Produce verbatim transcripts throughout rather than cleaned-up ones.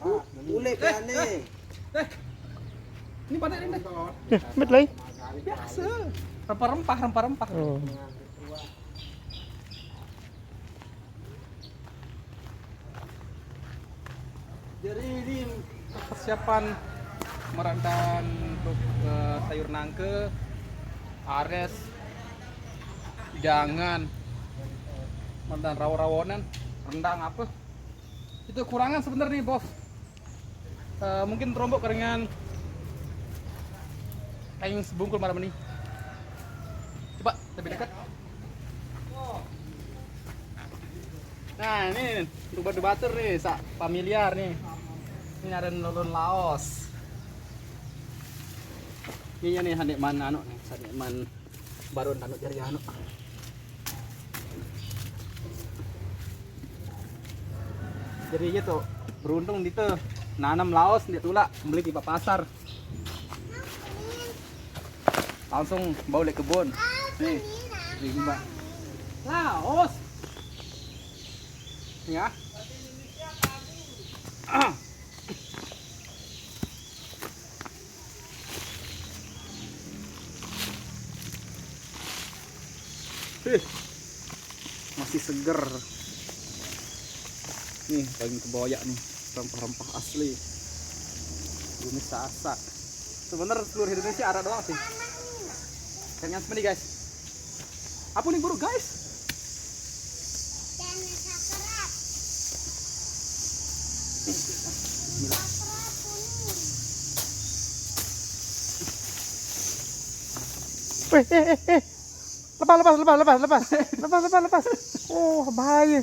Ule kane. Eh, ini pada ini. Eh, met lai. Biasa. Rempah-rempah, rempah-rempah. Oh. Jadi ini persiapan merantan untuk, eh, sayur nangke, ares, jangan, merantan rawo-rawonan, rendang apa. Itu kurangan sebenarnya, Bos. Eh, mungkin terombok keringan kain sebungkul malam ini. Coba lebih dekat. Nah, ini untuk batu batur nih, sak familiar nih. Ini ada lolon Laos. Ini ya nih, hanik man anu nih, hanik man baru anu jari anu. Jadi iya tuh beruntung di tuh nanam Laos dia tulak beli di pasar. Langsung bawa ke kebun. Nih, di Mbak. Laos. Ya. Ih, masih seger. Nih, paling keboyak nih, rempah-rempah asli. Bumi Sasak. Sebenarnya seluruh Indonesia ada doang sih. Kan yang semeni, guys. Apa nih, buruk, guys? Weh, eh, eh, eh. Lepas, lepas, lepas, lepas, lepas. Lepas, lepas, lepas. Oh, bahaya.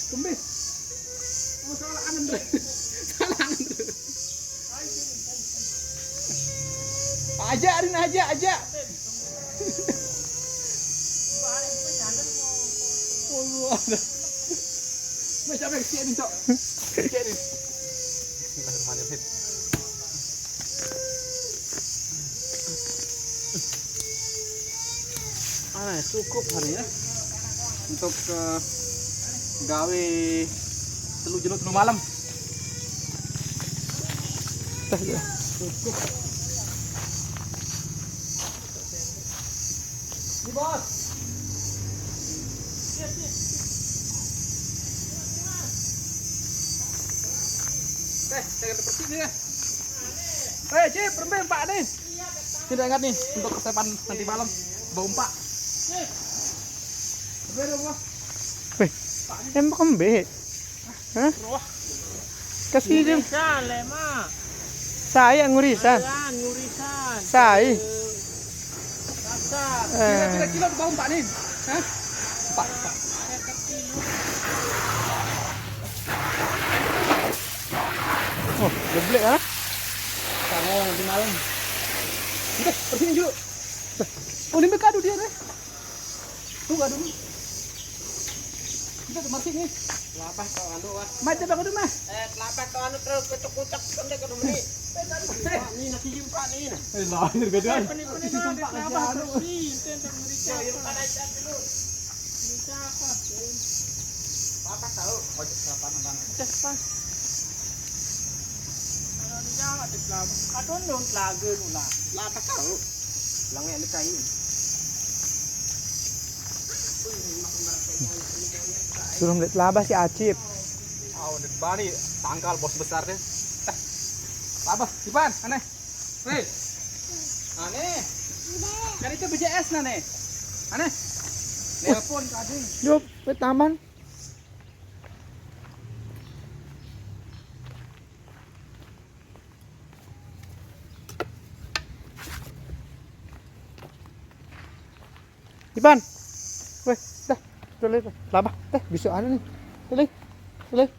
Kembis. Oh, salah angen, Dre. Salah angen, Dre. Aja, Rin, aja, aja. Allah. Macam apa sih ini, Cok? Sih ini. Bismillahirrahmanirrahim. Ah, cukup hari ya. Untuk, eh, gawe telu jelo telu malam. Teh, ya. Cukup. Ini, Bos. Teh, jangan bersih nih ya. Eh, Cip, rembe, Pak nih. Tidak ingat nih untuk kesepan nanti malam. Bau empak. Weh, emang kembe? Hah? Kasih dia. Ngurisan, le, Mak. Saya ngurisan. Ayan, ngurisan. Saya. Rasa. Eh. Kira-kira kilo bau empak nih. Hah? Empak, empak. Oh, geblek, ah. Sama nanti malam. Udah, bersihin dulu. Oh, ini kado dia deh. Tuh, kado dulu. Kita tuh masih nih. Kelapa tau anu, Wak. Mai, coba kado, Mas. Eh, kelapa tau anu terus kucek-kucek, pendek kado meni. Pak, nih, nasi jumpa nih, nah. Eh, lahir gitu, kan? Peni-peni doang, kelapa terus nih. Itu yang tak ngeri. Sayur pada ikan dulu. Ini siapa? Apa tahu? Ojek siapa nonton? Cek, Pak. Kalau di Jawa, di Pelabuhan. Aduh, dong, telaga, dong, lah. Lah, apa tahu? Langnya ada kain. Suruh melihat labah si Acip. Oh, udah bani tangkal bos besar deh. Tah. Labah, Ipan, aneh. Hei. Aneh. Kan itu B J S nah, nih. Aneh. Nelpon tadi. Yuk, ke taman. Ipan. Weh, dah. Tuh, lihat, tuh. Labah. Teh, bisa anu nih. Tuh, lihat. Tuh, lihat.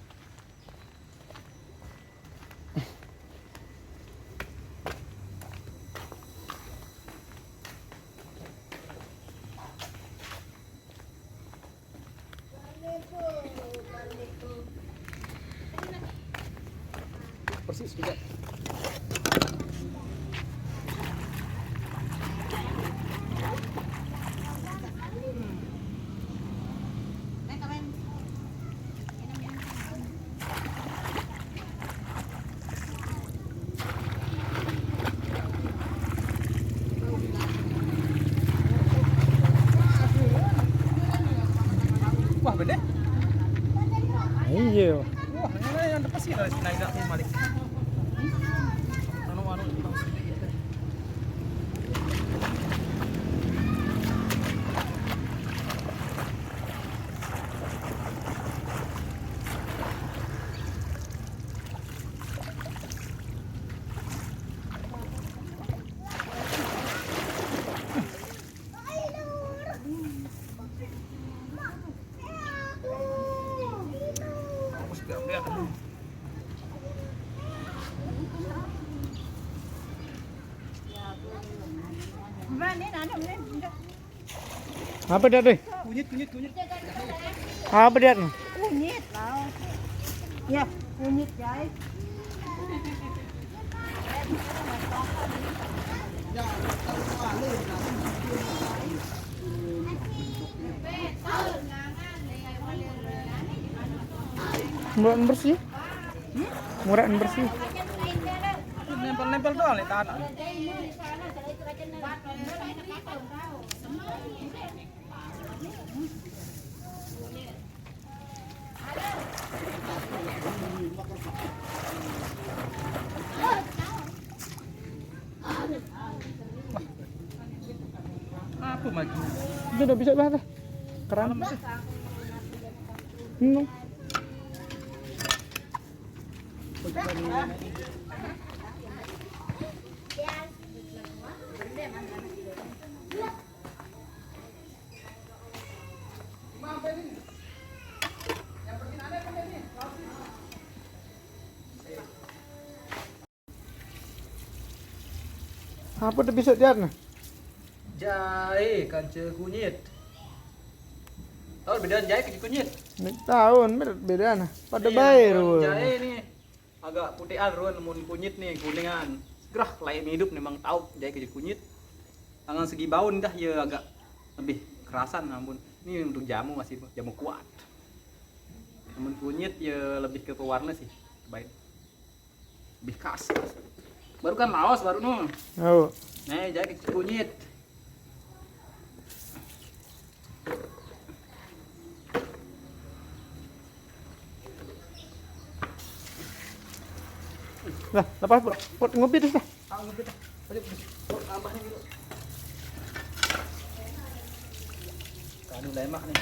Persis juga. Iya. Wah, ini yang depan sih dari sini aja, malik. Anu, anu, anu. Apa dia tuh? Kunyit, kunyit, kunyit. Apa dia tuh? Kunyit, laos. Ya, kunyit, guys. Murah bersih. Murah bersih. Nempel-nempel doang di tanah. Apa maju? Itu udah bisa banget. Keram. Hmm. Apa tuh bisa dia nah? Jahe kance kunyit. Tahu bedaan jahe kance kunyit? Nek tahu, beda nah. Pada iya, bae kalau ruwet. Jahe nih agak putihan ruwet, mun kunyit nih kuningan. Gerah, lain hidup memang tahu jahe kance kunyit. Tangan segi baun dah ya agak lebih kerasan ampun. Ini untuk jamu masih jamu kuat. Namun kunyit ya lebih ke pewarna sih. Baik. Lebih khas. Baru kan laos baru nu. Oh. Nih, jadi kunyit. Lah, lepas, Put. Put, ngopi terus lah. Ah, ngopi dah. Ayo, Put, tambah nih dulu. Kanu lemak nih.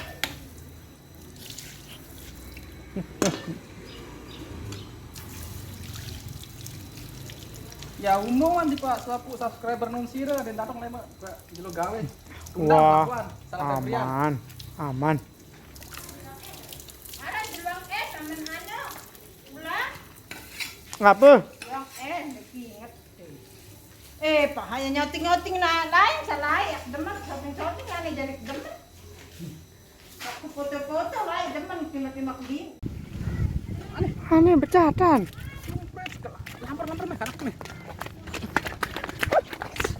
Ya, umum kan di Pak, selaku subscriber nun sira, dan datang lemak, Pak, jelo gawe. Tunggal, wah, Pak Wan, salah Febrian. Aman, aman. Ada jeluang es, sampean anu, ulah. Ngapa? Jeluang es, mesti inget. Eh, Pak, hanya nyuting-nyuting nah, lain salah ya. Demen syuting-syuting, aneh jadi demen. Aku foto-foto lah, demen tiba-tiba aku di. Aneh, becatan. Lampar-lampar meh, anak nih.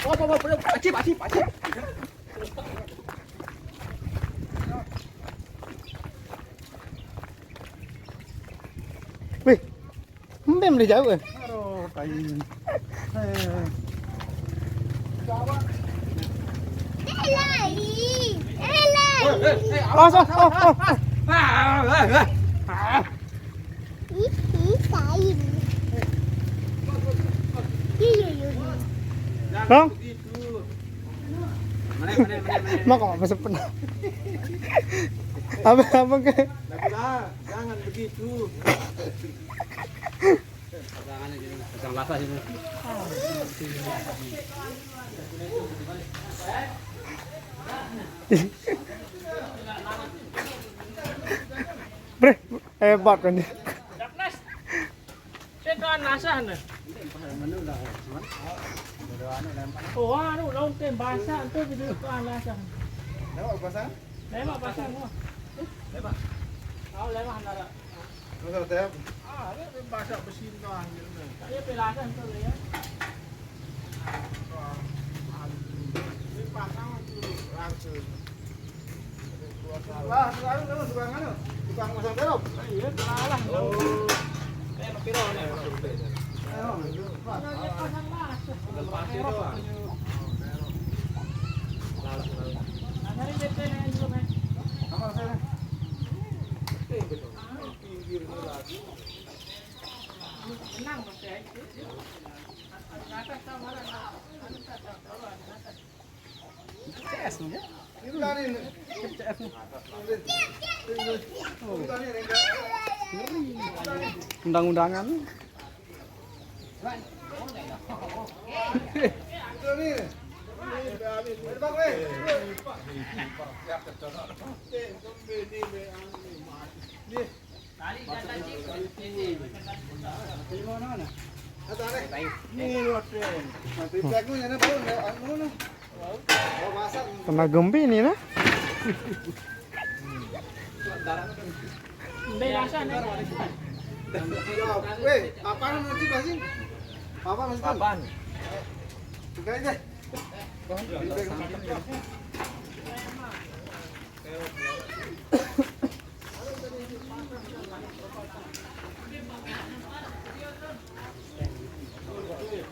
Oh, oh, oh, oh, acip, acip, acip. Wih, Mbem udah jauh, eh. Aduh, tai. Eh. Elai. Elai. Eh, eh, eh, awas, awas, awas, awas. Ah, ah, ah, ah. Ih, ih, tai. Iya, iya, iya. Bang. Mana, mana, mana, mana? Mak kok masuk pernah? Apa, apa ke? Lah, jangan begitu. Pasang basah sini. Bre, hebat kan dia. Saya kan basah nih. Oh, anu, lawan tim basah tuh gitu kan basah. Lewat basah? Lewat basah semua. Lewat. Oh, lewat nara. Terus ada apa? Ah, ada bahasa besi itu, anjir, nih. Saya pelasan tuh, ya. Ini pasang tuh, langsung. Wah, tukang anu, tukang anu, tukang masang terop. Iya, salah. Oh. Eh, piro nih? Ayo, Pak. Pasang, Mas. Tinggal pasir doang. Lalu, lalu. Nah, dari D P nih, dulu, Mas. Sama saya. Oke, betul. Pinggir Undang-undangan. Kena gempi ni nah. Weh, apa nanti pasti? Apa masih tahu? Apa? Buka aja.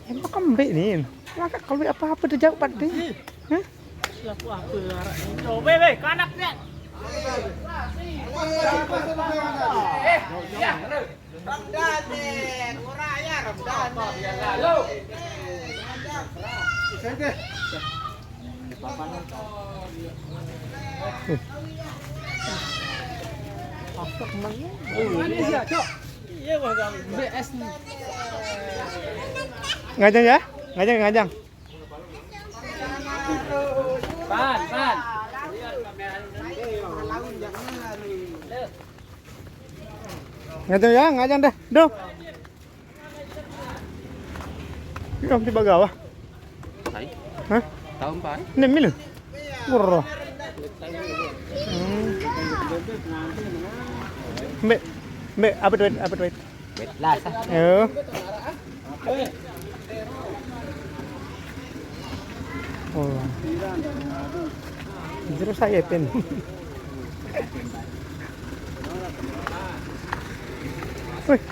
Emang kembik ni. Lagak kalau apa-apa dia jawab pada dia. Hah? Siapa apa arak ni? Weh, weh, kanak dia. Eh, ya, Ramdan, eh, ngurah ya, Ramdan, eh. Ngajang ya? Ngajang, ngajang. Pan, pan. Ngajang ya, ngajang dah. Duh. Iya, di bagawa. Hai. Hah? Tahu empat. Ini mil. Wurro. Hmm. Mbak, mbak, apa duit? Apa duit? Duit lah, sah. Yo. Oh. Terus saya pin. Wih.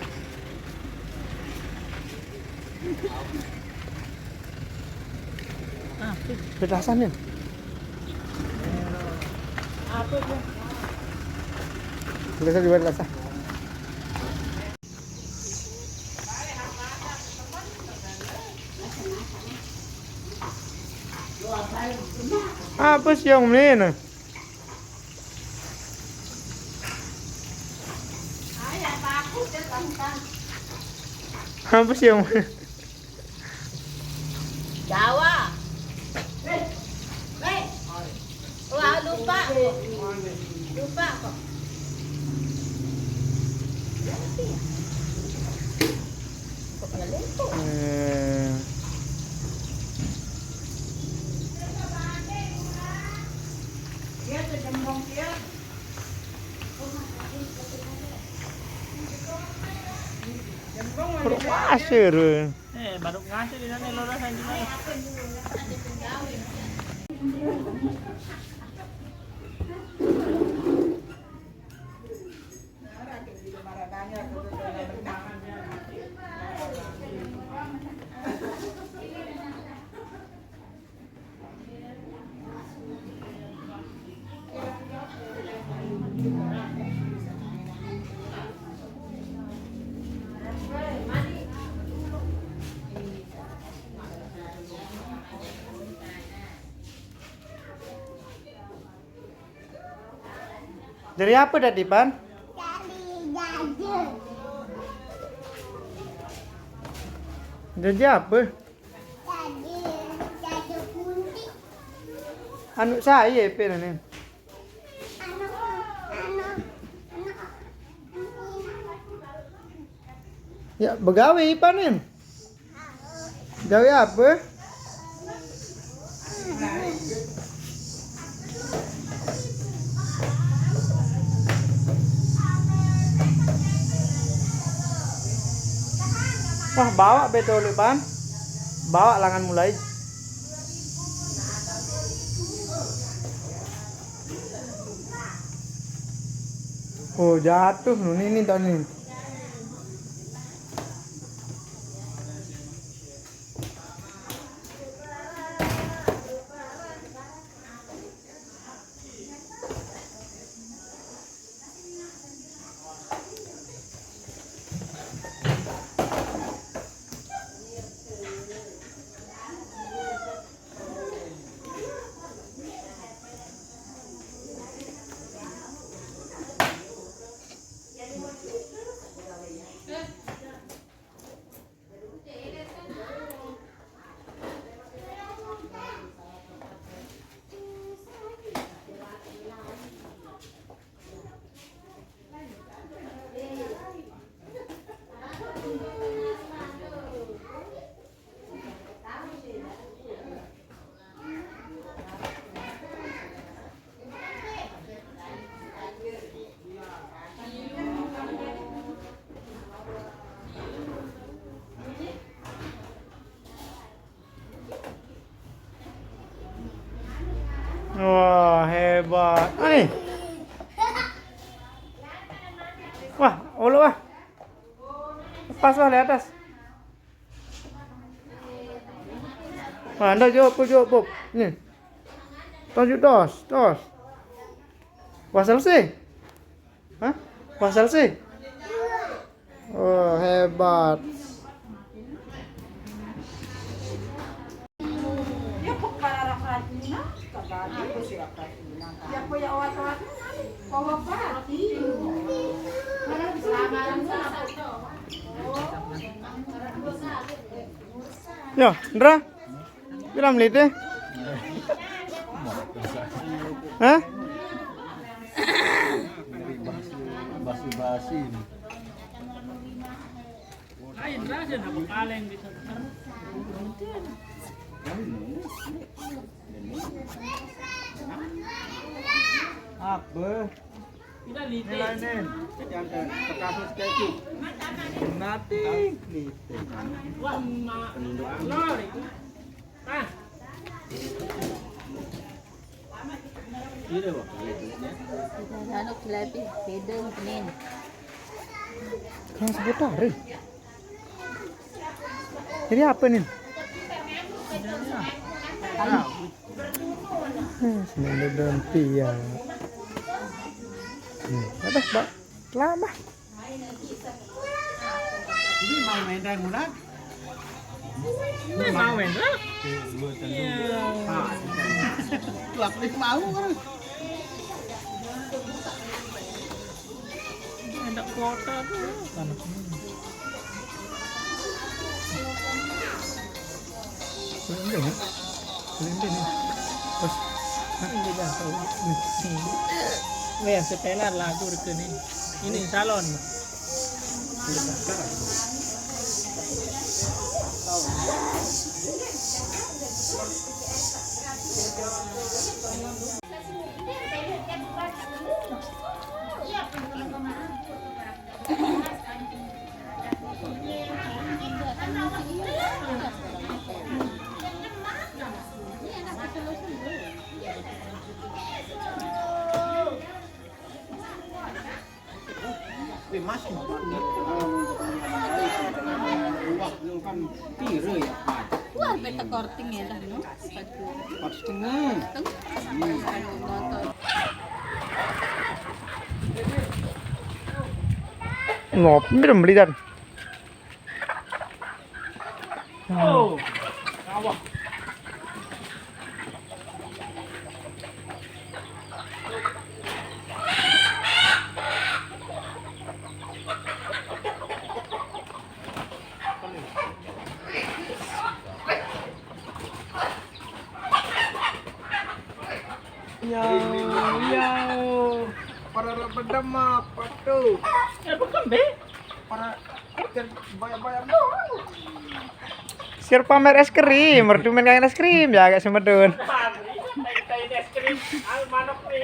Belasan ya? Biasa juga belasan. Apa sih yang ini? Apa sih yang Jawa. Eh, eh. Wah, lupa. Lupa kok. Kok nggak lupa? Eh. Dia tuh jembong dia. Kurang masuk. Eh, baru ngasih di sana, lo rasanya gimana? Dari apa tadi, Pan? Dari jaja. Jaja apa? Jaja, jaja putih. Anu saya, Pan, ni. Anu, anu, anu. Ya, begawe Ipan, Nin. Gawe apa? Wah, bawa betul, Ipan. Bawa langan mulai. Oh, jatuh, Nun. Ini, ini, Ton, ini. Wah, hebat. Ani. Wah, olo, wah. Lepas, wah, di atas. Wah, ndak jawab, jawab, Bob. Nih. Tos, tos, tos. Wah, selesai. Hah? Wah, selesai. Oh, hebat. Yo, Ndra. Pira menit e? Hah? Basi-basi. Lain rasa nak paling gitu. Apa? Nilai nih. Jadi ada kasus kayak gitu. Nanti nih. Wah, mak. Lor itu. Ah. Anu, jelebi, hidung, penin. Kan seputar, eh. Jadi apa nih? Hmm, sembilan dan tiga. Hmm, ada, Pak. Lama. Ini mau main dah, Mulan? Ini mau main dah? Iya. Ah, tuh aku mau kan. Ada kuota tuh. Belum deh, ya? Belum deh, nih. Terus, nah, ini dah, tahu. Nih. Nih. Weh, setelan lagu ke nih. Ini salon. Wih, Mas, wah, lu kan pire ya, Mas? Wah, beta korting ya dah, no? Empat setengah. Ngopi belum beli, Dan? Oh, sawah. Yau, yau. Para bedem apa tuh? Eh, bukan, Be. Para bayar-bayar doang. Siar pamer es krim, merdu men kangen es krim, ya agak semedun. Es krim, al manok nih.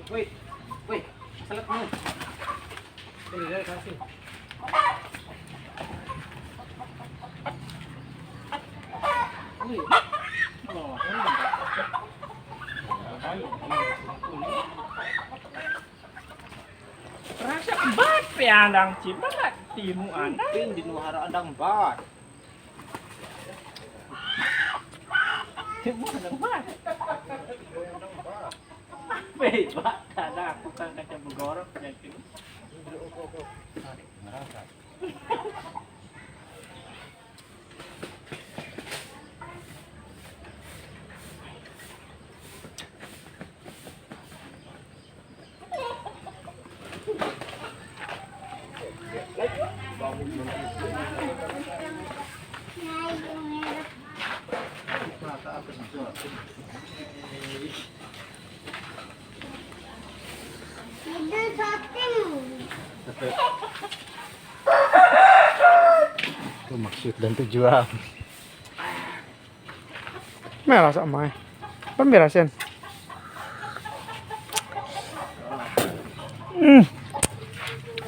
Woi, woi, selek nih. Ini dia kasih. Wih. Oh, ini. Rasa bat pe andang cima nggak timu andang. Pin di nuhara andang bat. Timu andang bat. Pe, bat, ada aku kan kaca begorok, ya, Cing. Itu maksud dan tujuan. Meh rasa mai. Pemberasan. Hmm.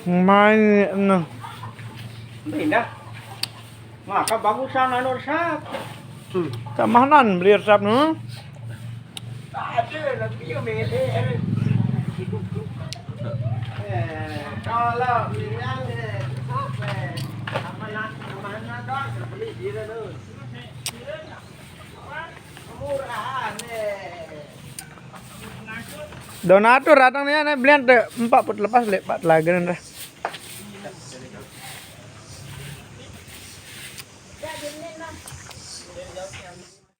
Mai ni, nah. Pindah. Maka bagusan anu resep. Hmm. Kamahanan beli resep nu. Ada lagi yang milih. Eh, kalau bilang, eh, apa, eh, apa nak, mana doang beli dia tu. Murah, eh. Donatur datang ni, ni belian te empat puluh lepas lepak lagi dah.